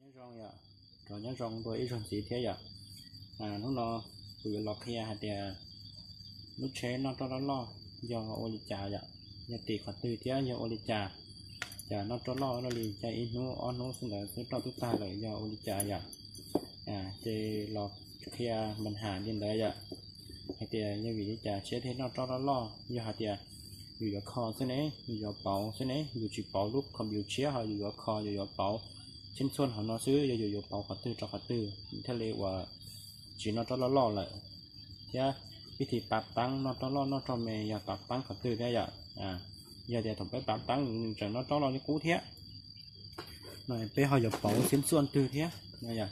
Zoo yom, rov nyob zoo dua ib zaug ntxiv thiab yom. Hnub no kuv yuav los qhia hais tias lub tsheb noj roj loj loj yog ua li cas yom, yog tim qhov twg thiab yog ua li cas. Cas noj roj loj loj li cas ib hnub ob hnub xwb ntawd xwb roj twb tag lawm yog ua li cas yom. Ces los qhia npa nham li ntawd yom, hais tias yog vim li cas tsheb thiaj noj roj loj loj, yog hais tias yus yuav kho xwb ne, yus yuav pauv xwb ne, yus tsis pauv lub khoom yus tshiab ho yus yuav kho yus yuav pauv tsheb txhuaj hauv no xwb, yog yus yuav pauv qhov twg rau qhov twg thiaj li uas tsis noj roj loj loj lawm. Thiab vib thib pab taab noj roj loj noj roj me yog pab taab qhov twg thiab yom. Yog tias thaum peb pab taab nws tseem noj roj loj li qub thiab no, peb ho yuav pauv tsheb txhuaj twg thiab no yom.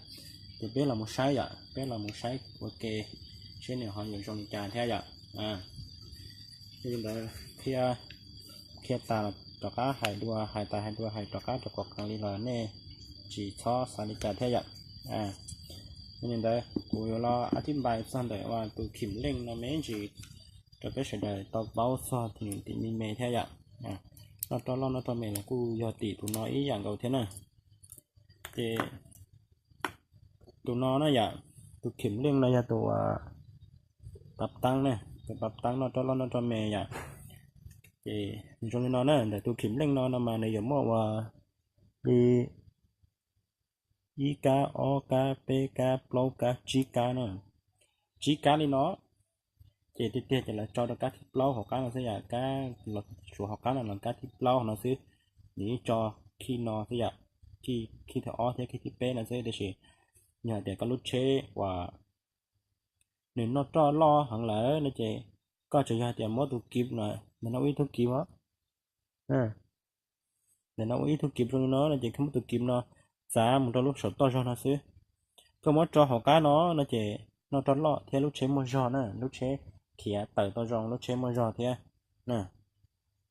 Ces peb los mus saib yom, peb los mus saib ua ke seb nws ho yuav zoo li cas thiab yom. Yog li ntawd qhia, qhia tas rov qab hais dua, hais tas hais dua hais rov qab rau kom qees li los nej tsis txhob xav li cas thiab yom. Yog li ntawd kuv yuav los a thib npais txog ntawm uas tus khim leej no me ntsis rau peb sawv daws tau paub txog tim me me thiab yom. Noj roj loj noj roj me los kuj yog tim tus no ib yam nkaus thiab na. Ces tus no na yom, tus khim leej no yog tus pab taab na, tus pab taab noj roj loj noj roj me yom. Ces zoo li no na, ntawm tus khim leej no no mas nws yuav muaj uas li ib kab, ob kab, peb kab, plaub kab, tsib kab na. Tsib kab li no. Ces tiag tiag ces lawv tso rau kab thib plaub hauv qab no xwb yom, kab suav hauv qab no los kab thib plaub no xwb. Nws yeej tso khij no xwb yom, khij thib ob thiab khij thib peb no xwb. Tiam sis yog hais tias koj lub tsheb uas nws noj roj loj heev lawm no ces koj tsuas yog hais tias muab tus kiv no, ntawm no ua ib tug kiv os, ntawm no ua ib tug kiv zoo li no no ces koj muab tus kiv no txav mus rau lub saum toj zog no xwb. Koj muab tso hauv qab no no ces noj roj loj thiab lub tsheb muaj zog na, lub tsheb khiav tawm tau zoo, lub tsheb muaj zog thiab.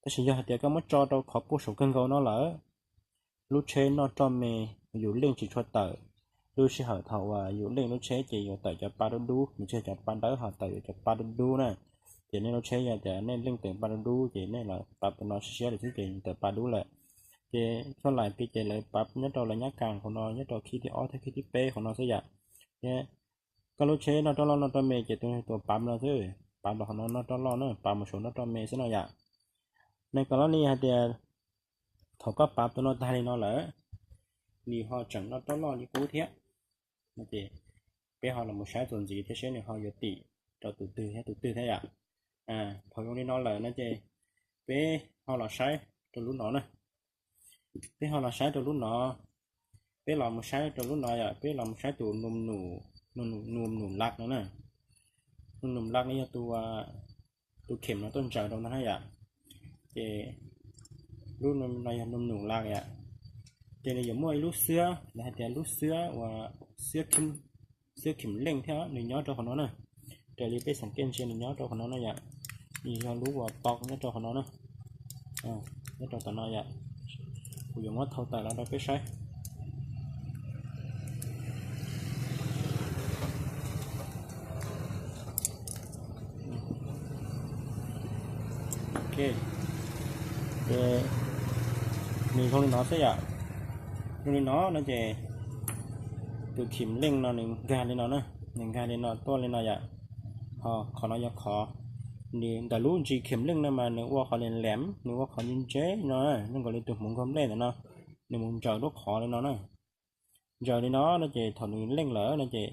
Tab sis yog hais tias koj muab tso rau qhov puag saum kawg nkaus no lawm, lub tsheb noj roj me, yus leej tsis tshua tawm. Lub sij hawm thaum uas yus leej lub tsheb ces yuav tawm cov pa dub dub, nws tsis yog cov pa dawb ho tawm yuav cov pa dub dub na. Ces nej lub tsheb yog tias nej leej tawm pa dub dub ces nej los pab tus no siab siab lawm xwb ces tawm pa dub lawm. Ces txhua lais pib ces lawv pab nyob rau lawv nyab kas qhov no, nyob rau khij thib ob thiab khij thib peb qhov no xwb yom. Thiab koj lub tsheb noj roj loj noj roj me ces tus tus pab no xwb, pab rau qhov no noj roj loj na, pab mus saum noj roj me xwb no yom. Nws kom lab li hais tias thaum koj pab tus no tag li no lawm, nws ho tseem noj roj loj li qub thiab. No ces peb ho los mus saib txuas ntxiv thiab seb nws ho yuav tim rau tus twg thiab tus twg thiab yom. Thaum zoo li no lawm no ces peb ho los saib rau lub no na. Peb ho los saib rau lub no, peb los mus saib rau lub no yom, peb los mus saib tus num num laj no na. Num num laj no yog tus, tus khem no tuaj ntsaws rau ntag na yom. Ces lub no yog num num laj yom. Ces nws yuav muaj ib lub xwab, lawv hais tias lub xwab uas xwab khem leej thiab nws nyob rau qhov no na. Raws li peb xeem kiaj ntsia nws nyob rau qhov no na yom. Nws yog lub uas pom nyob rau qhov no na, nyob rau tom no yom. Kuv yuav muab thau tawm los rau peb saib. Ok, ces nws zoo li no xwb yom. Zoo li no no ces tus khim leej no nws nkag li no na, nws nkag li no tuaj li no yom. Ho qhov no yog qhov, nws ntawm lub ntsis khim leej no mas nws ua qhov liam liam, nws ua qhov ntse ntse no, zoo nkaus li tus hmoov nkaug nplej ntawm no, nws mus ntsaws lub qhov li no na. Ntsaws li no no ces thaum nws leej lawm no ces,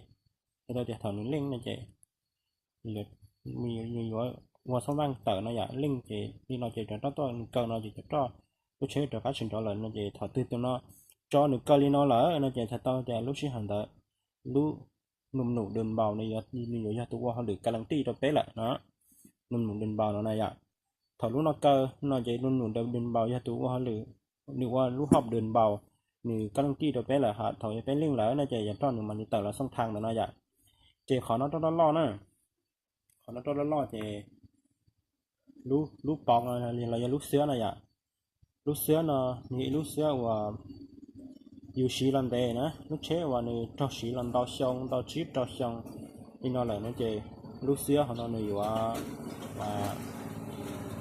yog tias thaum nws leej no ces nws yuav ua xab vaj tawm no yom, leej ces li no ces cov rab tuaj nws kaw no ces cov roj, lub tsheb rov qab tsis nrov lawm no ces thaum twg tus no tso nws kaw li no lawm no ces txhais tau tias lub sij hawm ntawd lub num num dws npaus nws yuav yog tus ua hauj lwm kab leej tij rau peb lawm no. Num num dws npaus no na yom. Thaum lub no kaw no ces num num dws npaus yog tus ua hauj lwm, nws ua lub hauj dws npaus, nws kab leej tij rau peb lawm, ho thaum yog peb leej lawm no ces yog roj nws mam li tawm los xooj thaj ntawm no yom. Ces qhov no roj loj loj na, qhov no roj loj loj ces lub pov no los yog lub xwab no yom. Lub xwab no nws yog ib lub xwab uas yus siv los ntev na, lub tsheb uas nws raug siv los ntau xyoo, ntau tsib rau xyoo li no lawm no ces lub xwab hauv no nws yuav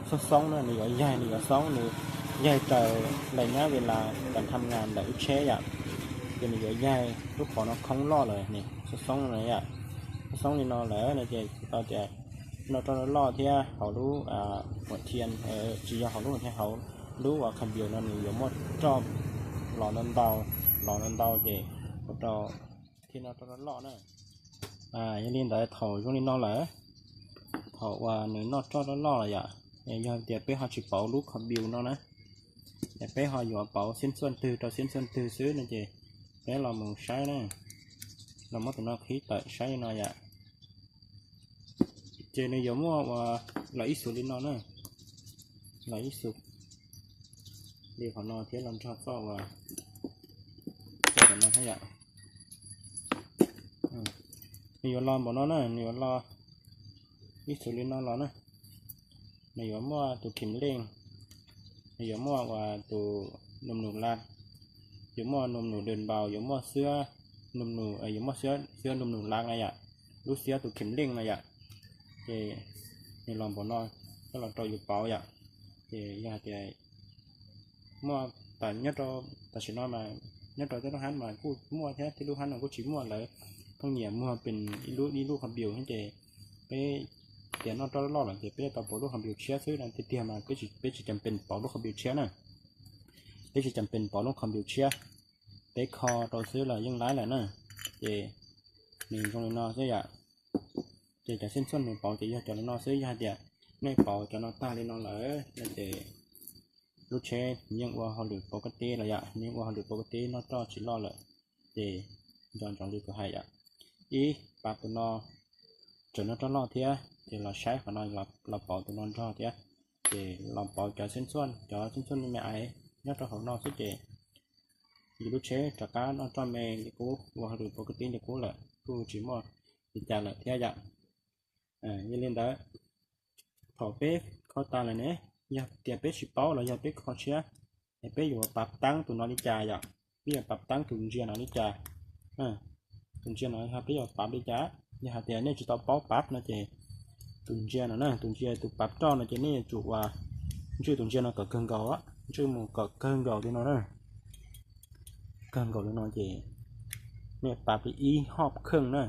xoob xoob na, nws yuav yaig, nws yuav xoob, nws yaig raws lais nyab vis las kas tham nas ntawm lub tsheb yom. Ces nws yuav yaig lub qhov no khoob loj lawm, xoob xoob no yom, xoob xoob li no lawm no ces tau tias noj roj loj loj thiab hauv lub muam thia, tsis yog hauv lub muam thia, hauv lub uas khampius no nws yuav muaj roj los ntau ntau, los ntau ntau ces ua rau thiaj noj roj loj loj na. Yog li ntawd thaum zoo li no lawm, thaum uas nws noj roj loj loj lawm yom, yog tias peb ho tsis pauv lub khampius no na, es peb ho yuav pauv xiab xuaj twg rau xiab xuaj twg xwb no ces peb los mus saib na, los muab tus no qhib tawm saib li no yom. Ces nws yuav muaj uas los ib xus li no na, los ib xus li qhov no thiab los nrog txoj uas no thiab yom. Nws yuav los npaum no na, nws yuav los ib xus li no los na. Nws yuav muaj tus khim leej, nws yuav muaj uas tus num num la, yuav muaj num num dwm npaus, yuav muaj xwab num num, yuav muaj xwab num num la na yom, lub xwab tus khim leej no yom. Ces nws los npaum no, coj los rau yus pauv yom. Ces yog hais tias muaj, nyob rau tam sim no mas nyob rau tej lub hab mas kuj muaj thiab, tej lub hab no kuj tsis muaj, lawv pheej nyiam muag pes ib lub ib lub khampius ces peb tias noj roj loj loj lawm ces peb tau pauv lub khampius tshiab xwb no. Tiag tiag mas peb tsis cam pes pauv lub khampius tshiab na, peb tsis cam pes pauv lub khampius tshiab, peb kho rau xwb los yeej laib lawm na. Ces nws zoo li no xwb yom. Ces cov xiab xuaj nws pauv ces yog cov li no xwb. Yog hais tias nej pauv cov no tag li no lawm no ces lub tsheb yeej ua hauj lwm pov kab teb los yom, yeej ua hauj lwm pov kab teb, noj roj tsis loj lawm. Ces nco ntsoov li kuv hais yom, ib pab tus no tseem noj roj loj thiab ces los saib qhov no, los pauv tus no nrog thiab. Ces los pauv cov xiab xuaj, cov xiab xuaj me me ais nyob rau hauv no xwb ces yus lub tsheb rov qab noj roj me li qub, ua hauj lwm pov kab teb li qub lawm, kuj tsis muaj li cas lawm thiab yom. Yog li ntawd, thaum peb kho tas lawm ne, yog tias peb tsis paub los yog peb kho tshiab, es peb yuav pav teeb tus no li cas yom? Peb yuav pav teeb tus ntsia no li cas? Tus ntsia no yog peb yuav pav li cas? Yog hais tias nej tsis tau paub pav no ces tus ntsia no na, tus ntsia tus pav roj no ces nej yuav tsum ua ntswj tus ntsia no kom kawg nkaus, ntswj mus kom kawg nkaus li no na, kawg nkaus li no ces nej pav li ib hom kheej na.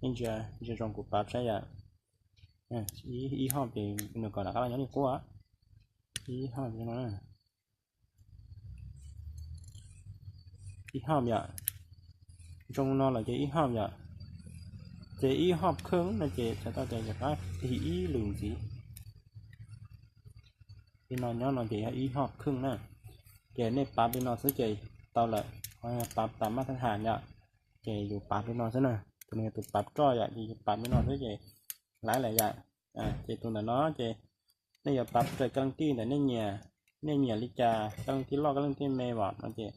Nej ntsia, ntsia zoo kuv pav saib yom. Ib hom ces nws kom rov qab los nyob li qub, ib hom no, ib hom yom. Zoo no lawm ces ib hom yom. Ces ib hom kheej no ces txhais tau tias rov qab tig ib lwm ntxiv. Li no nyob no ces yog ib hom kheej na. Ces nej pav li no xwb ces tau lawm, ho yog pav tas maj thaj has yom, ces yus pav li no xwb na. Tus no yog tus pav roj yom, ces yus pav li no xwb ces laib lawm yom. Ces tus ntawm no ces nej yuav pav raws kab leej tij ntawm nej nyiam, nej nyiam li cas, kab leej tij loj kab leej tij me vam no ces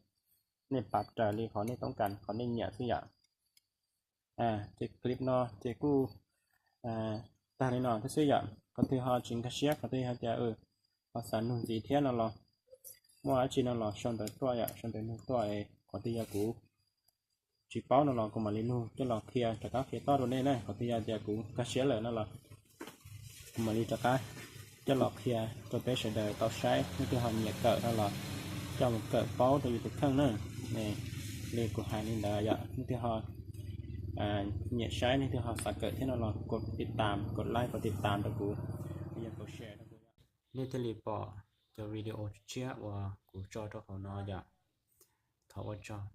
nej pav raws li qhov nej toob kas qhov nej nyiam xwb yom. Ces clip no ces kuj tag li no thiab xwb yom. Qhov twg ho tsis nkag siab, qhov twg hais tias ho xav nug ntxiv thiab no los muaj dab tsi no los sau ntawv tuaj yom, sau ntawv nug tuaj. Qhov twg yog kuv tsis paub no los kuv mam li nug coj los qhia rov qab qhia toj rau nej na. Qhov twg yog tias kuv nkag siab lawm no los kuv mam li rov qab coj los qhia rau peb sawv daws tau saib. Leej twg ho nyiam kawm no los coj mus kawm paub rau yus tus kheej na. Li kuv hais li ntawd yom, leej twg ho nyiam saib, leej twg ho xav kawm thiab no los kos tiv tam, kos like, kos tiv tam rau kuv, yog kos share rau kuv. Nej thiaj li pom cov video tshiab uas kuv tso rau hauv no yom. Thov ua tsaug.